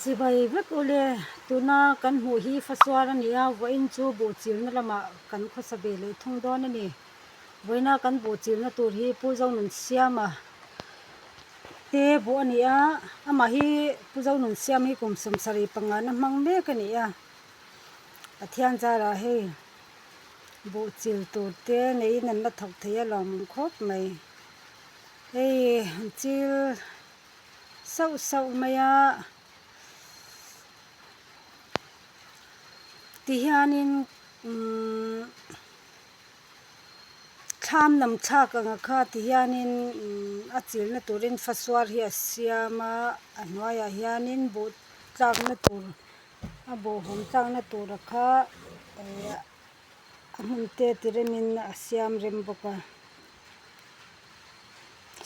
Chibai vek ule, tuna kan hmuh hi fasuar a ni a, vawiin chu buh chilna lamah kan khawsa ve leh thung dawn a ni. Vawiina kan buh chilna tur hi Pu Zonunsiama te buh a ni a, amah hi Pu Zonunsiama hi kum 75 na hmang mek a ni a, Pathian zarah hei buh chil tur te neiin an la thawk thei a lawmawm khawp mai. Hei an chil sauh sauh mai a tihianin umm thlam lam thlak ang a kha tihianin umm a chilna turin fasuar hi a siam a a hnuaiah hianin buh tlakna tur a buhhawm tlakna tura kha eh a hmun te ti remin a siam rem bawk a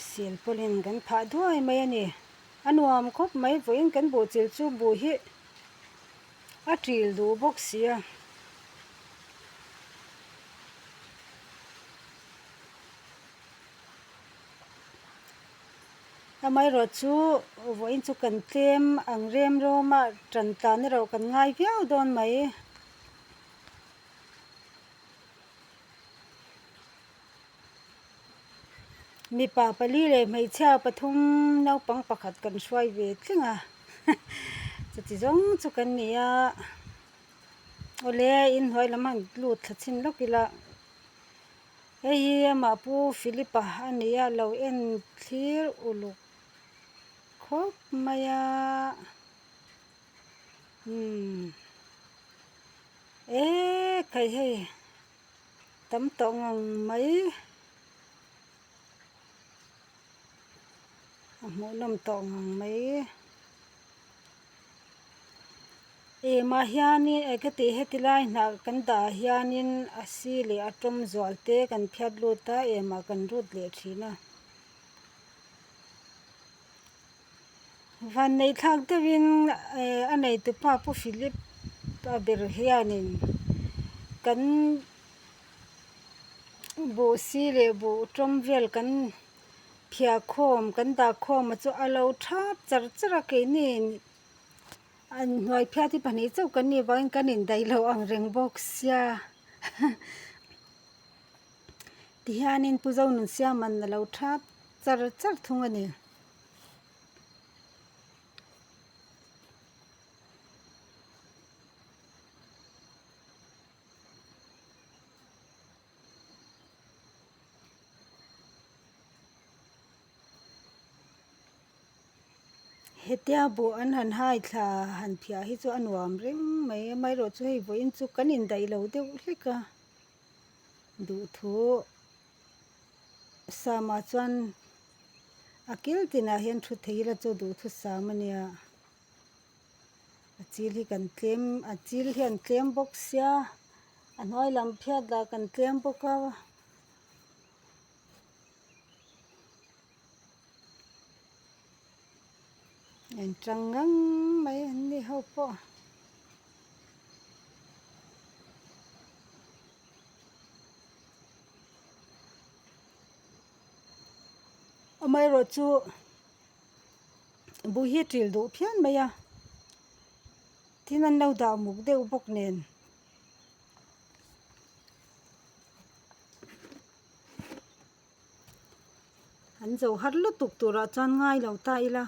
silpawlin kan phah duai mai a ni a nuam khawp mai vawiin kan buh chil chu buh hi a ṭil duh bawk si a. Amaherawh chu vawiin chu kan tlem ang rem rawm a tan tlan erawh kan ngai viau dawn mai. Mipa pali leh hmeichhia pathum naupang pakhat kan hruai ve tling a chuti zawng chu kan ni a awle inhnuai lam han lut thla chhin lawk ila. Hei hi amah pu Philip-a a ni a lo en thlir uluk khawp mai a umm eee khaih hei tam tawh ngang mai a hmuhnawm tawh ngang mai. Emah hianin eh ka tih heti lai hnah kan dah ah hianin a si leh a tawm zual te kan phiat lut a emah kan rut leh thin a vanneih thlak deuhin eh a neitupa pu Philip a ber hianin kan buh si leh buh tawm vel kan phiah khawm kan dah khawm a chu a lo thap char char a keini. An hnuai phiat hi pahnih chauh kan nih vangin kan indaih lo ang reng bawk sia tihianin Pu Zonunsiama'n a lo thap char char thung a ni. Hetia buh an han hai thla han phiah hi chu a nuam reng mai a amaherawh chu hei vawiin chu kan indaih lo deuh hlek a duhthu samah chuan a kil tinah hian thu thei ila chu duhthusam a nia a chil hi kan tlem a chil hi an tlem bawk sia a hnuai lam phiat lah kan tlem bawk a. En tang ngang mai an ni ho pawh. Amaherawh chu buh hi a ṭil duh phian mai a tin an lo dah muk deuh bawk nen. An zo har lutuk turah chuan ngai lo ta ila.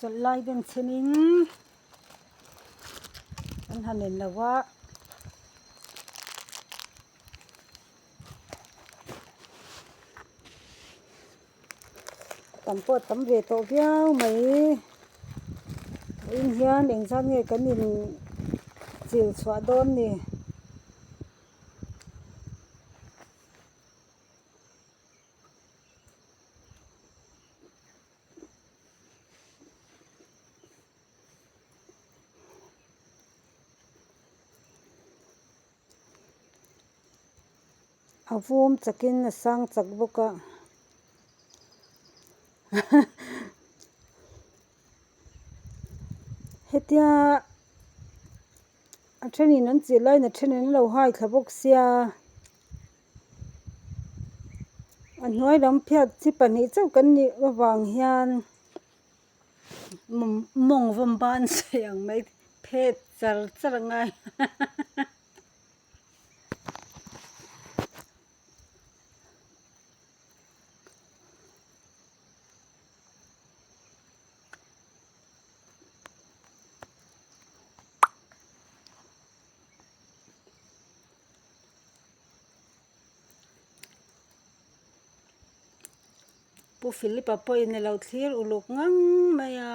Chawlh lai ben chhenin an han en lo a. Tam pawh a tam ve tawh viau mai vawiin hian engzat nge kan in chil chhuah dawn ni. A vum chakin a sang chak bawk a hetia a thenin an chilh laiin a thenin an lo hai thla bawk sia a hnuai lam phiat chi pahnih chauh kan nih avang hian mawng vawm ban sawi ang mai phet char char a ngai. Pu Philip-a pawhin a lo thlir uluk ngang mai a.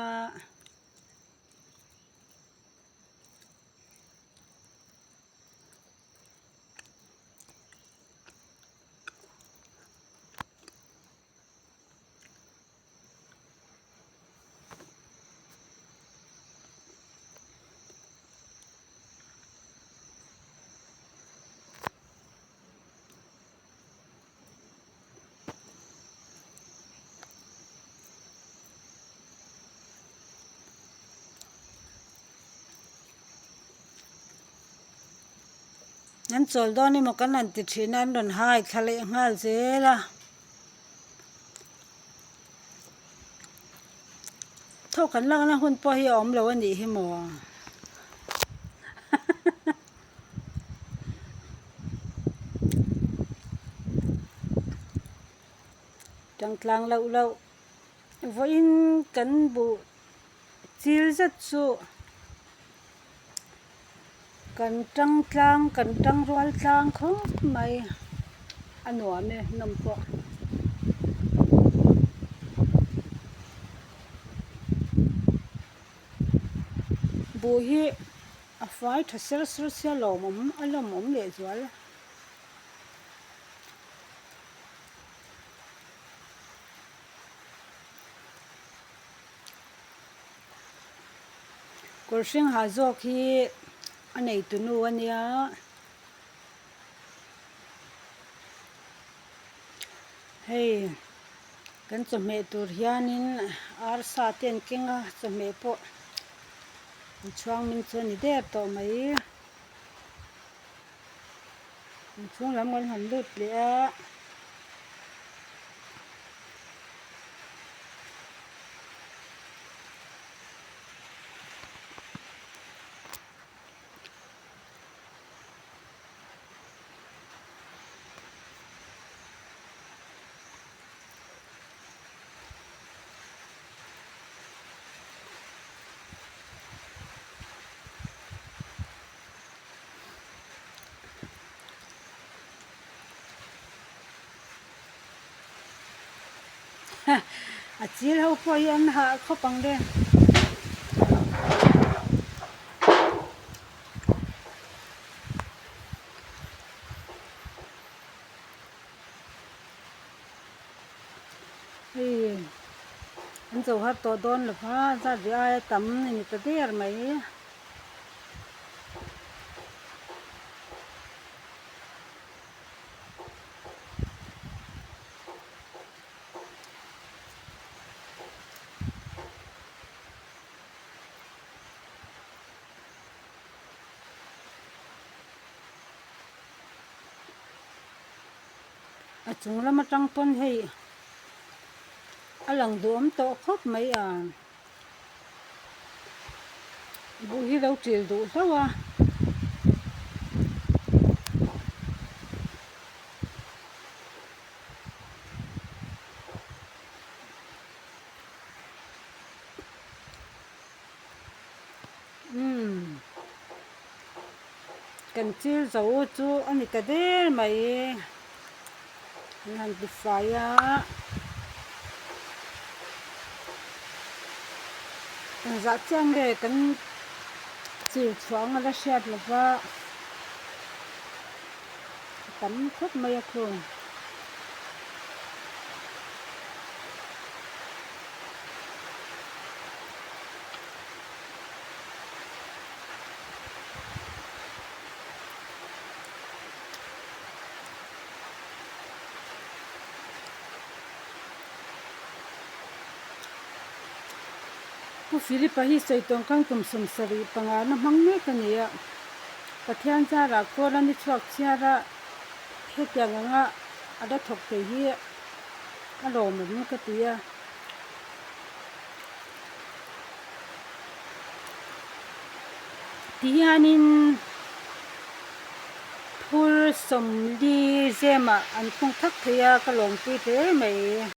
An chawl dawn emaw kan han ti thin a an rawn hai thla leh nghal zel a. Thawk an lakna hun pawh hi a awm lo a nih hi maw. Tangtlang loh loh vawiin kan buh chil zet chu kan tangtlang kan tangrual tlang khawp mai a nuam e nawm pawh. Buh hi a fai tha ser ser sia lawmawm a lawmawm leh zual. Kawr hring ha zawk hi a neitu nu a nia. Hei kan chawhmeh tur hianin arsa te an keng a chawhmeh pawh an chhuang hming chu a ni der tawh mai. Inchhung lam kan han lut leh a. A chil ho pawh hi an hah khawp ang le. Hei an cho har tawh dawn lo va zat ve aia tam a ni ta der mai. A chung lam atang pawn hei a lang duhawm tawh khawp mai a buh hi lo ṭil duh hlauh a. Umm kan chil zo chu a ni ta der mai an han ti fai a engzah chiah nge kan chil chhuah anga la hriat lova a tam khawp mai a khu. Pu Philip-a hi sawi tawngkam kum 75 na hmang mek a ni a, Pathian zarah kawl a ni chhuak chhiar a, hetiang anga a la thawk thei hi a lawmawm ka ti a. Tihianin phur 40 zemah an khung thak thei a, ka lawmpui hle mai.